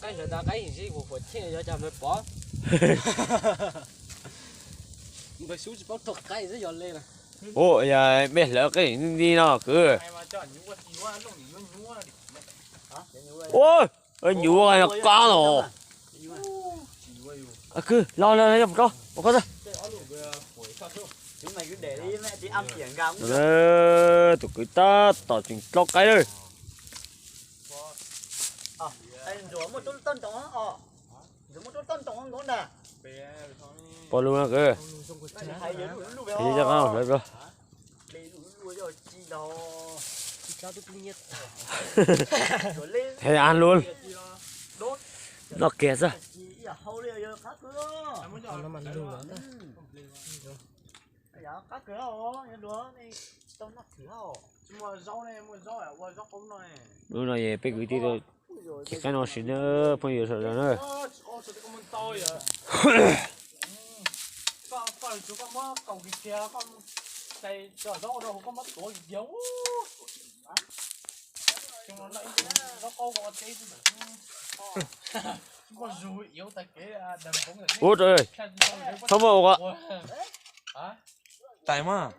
Qaib hlawv tas qaib ib ntsis kuv huam cheej yog cov me pov. Npawg Xub tsis paub thauj qaib xwb yog le na. Ua yog me hlawv qeej nti no kwv. Ua, nyuaj qab los. Kwv, los los los mus rau ua qhov twg. Tus kwv tab tom tseem dlaub qaib lawm. Pom lus no kwv. Hlawv rau. He a lus. Noj kiag xwb. Lub no es peb kwv tij tau chim qaib no siv na, phooj ywg sawv daws na. Ua, txhob muaj ua. Tais mas.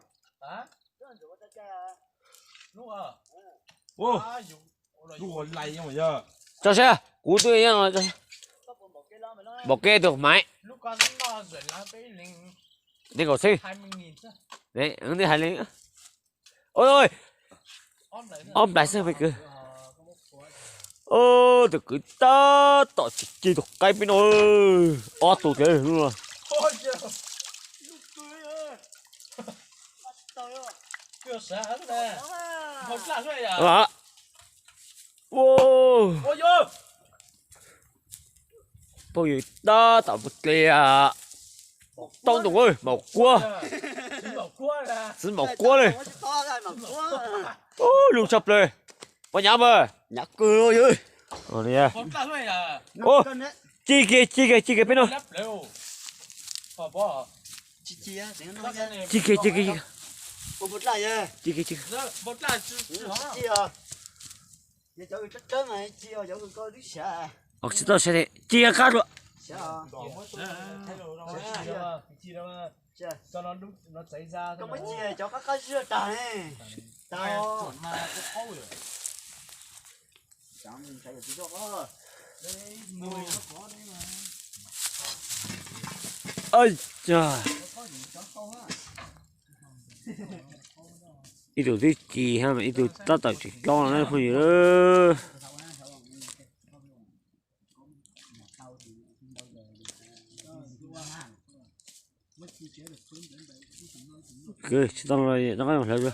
Tso saib, kuv twb yeej npaum kev tus maiv. Tib nkaus xwb. Ntij hais li. Oj, ob nplais xwb me kwv. Tus kwv tab tom tsis ci tus qaib peb no. Ob tug tiag lub no. Phooj ywg tab tom mus dle tau ntoo, maum kuab, txiv maum kuab li. Lug tshaj plaws. Puas nyav mas? Ci kiag, ci kiag, ci kiag peb no. Ci kiag, ci kiag, ci kiag. Tsis tau saib, ci qab dua. Ib tug twb ci, ib tug tab tom tsis dlaub no phooj ywg. Tsis tau los rov qab mus hlawv dua.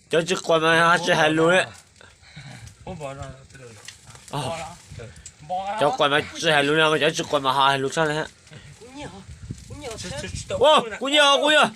Cov tsis quas mas tsis hais lus li. Cov quas mas tsis hais lus li, cov tsis quas mas ho hais lus tshaj li. Kuv nyiag, kuv nyiag.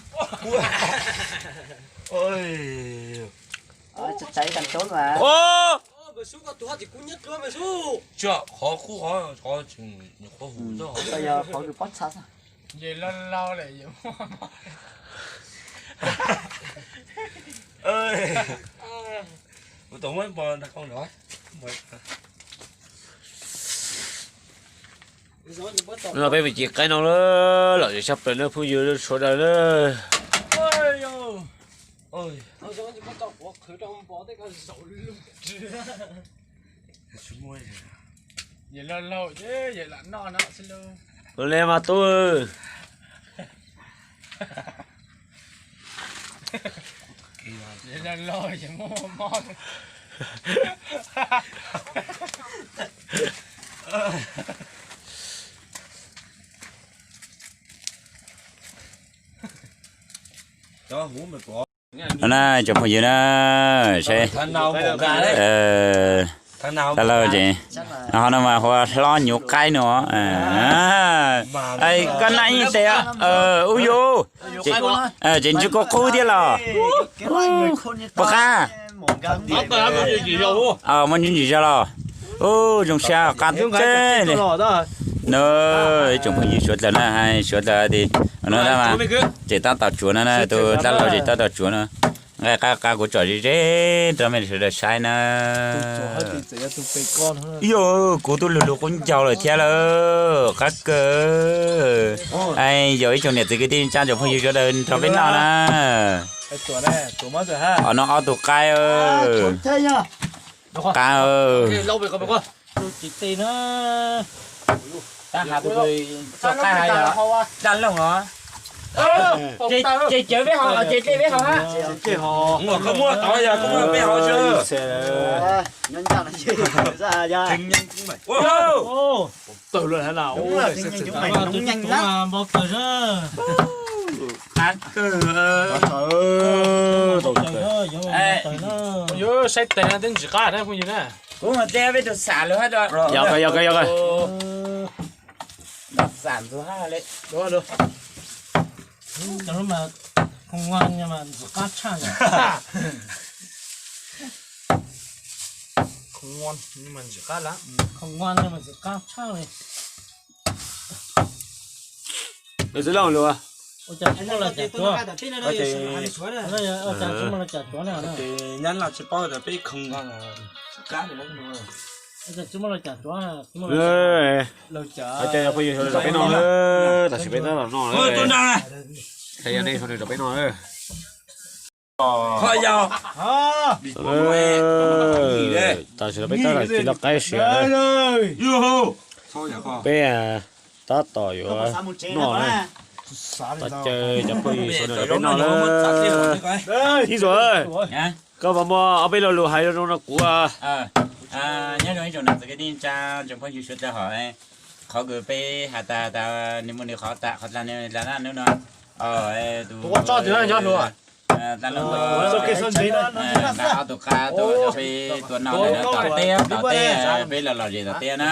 No peb mus ci qaib no lawm, lom zem tshaj plaws na phooj ywg sawv daws na. Ua li mas tub. No na cov phooj ywg na, saib, Tau lawm ces, ho no mas hu ua hlob nyuv qaib no. Koj naj ib tes, ub yuv, ces ntsw kua qub thiab los. Puas qab? Muaj ntsis ntsis zog los. Ub, zoo siab qab teb li. Na, ib tsoom phooj ywg suav dlawg na, hais suav dlawg tias no mas, ces tab tom tsuav no na, tus dab laug ces tab tom tsuav no. Nqaij qab qab kuv tsom ze ze rau mej sawv daws saib na. Ib yog kuv twb lug lug qub ncaug lawm thiab lawm, qab kawg. Yog ib tsoom niam txiv kwv tij neej tsa tsoom phooj ywg sawv daws nrog peb noj na. Qhov no ob tug qaib. Qab. Daj loog os. Ces cawv peb haus, ces dlej peb haus hab. Koj muab tau yog koj muab peb haus xwb. Tawg lawm hab na. Npau taws. Yuav saib tes no twb ntsim qab na phooj ywg na. Kuv mas teb peb tug xam lawm hab. Yog kawg, yog kawg, yog kawg. Xam ntxuag hab le. Cov lub mas khoom ngon mas ntxim qab tshaj. Khoom ngon mas ntxim qab lawm. Khoom ngon mas ntxim qab tshaj li. Ua cas tsis muaj los cas tsuav? Ua cas tsis muaj los cas tsuav na? Nyab Laj tsis paub tias peb khoom ngon. Ua cas tsis muaj los cas tsuav? Hais tias yog phooj ywg sawv daws nrog peb noj, tam sim peb tab tom noj. Hais tias nej sawv daws nrog peb noj. Tam sim no peb tab tom tsis tau qaib siav. Peb tab tom yuav noj na. Tos caw cov phooj ywg sawv daws nrog peb noj na. Ib Zuag, koj puas muaj ob peb lo lus hais rau no kuv? Nyob zoo ib tsoom niam txiv kwv tij neej tsa tsoom phooj ywg sawv daws hos, qhov kws peb has tas tas nws muaj nws qhov tas qhov dlaag nws dlaag na hnub no. Tus ua tso tus nyob hluas, dlaag lub, ob tug qab tuaj nrog peb tuaj noj tom teb, tom teb, peb los los zes tom teb na.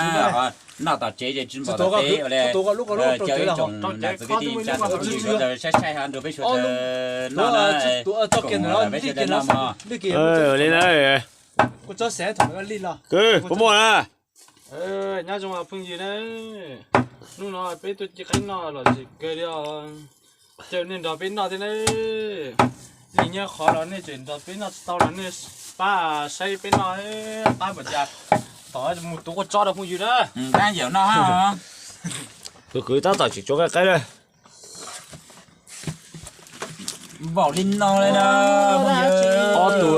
Noj tom tsev ces tsis npaum tom teb ua le. Caw ib tsoom niam txiv kwv tij neej tsa tsoom phooj ywg sawv daws saib saib hab nrog peb sawv daws noj na. Koom peb sawv daws noj mog. Li na, kwv puas muaj na? Nyob zoo phooj ywg na, hnub no peb tuaj ci qaib noj los tsis kawg li os. Caw nej nrog peb noj thiab na. Nej nyob qhov los nej tseem nrog peb noj tsis tau los nej pab saib peb noj qab npaum cas. Tom mus tuav kua tso rau phooj ywg na. Kwv kwv tab tom tseem tsuav qaib qaib na. Npaum li no li na. Ob tug.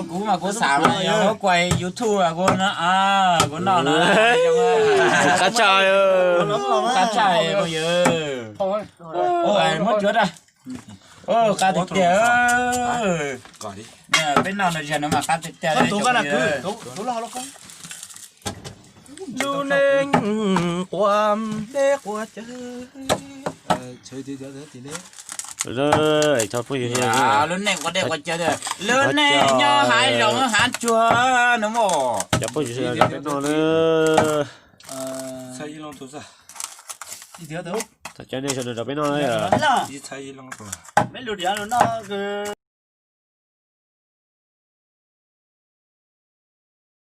Kuv mas kuv xav yog kuv kuaj YouTube kuv no, kuv noj no. Qab tshaj, qab tshaj phooj ywg. Muab tsuav ra. Qab tiag tiag. Peb noj no ziag no mas qab tiag tiag. Lub neej quaj deb quaj cawv. Lub neej quaj deb quaj cawv, lub neej nyob hav zoov hav tsuag no mas. Cov phooj ywg sawv daws nrog peb noj na. Thov caw nej sawv daws nrog peb noj na.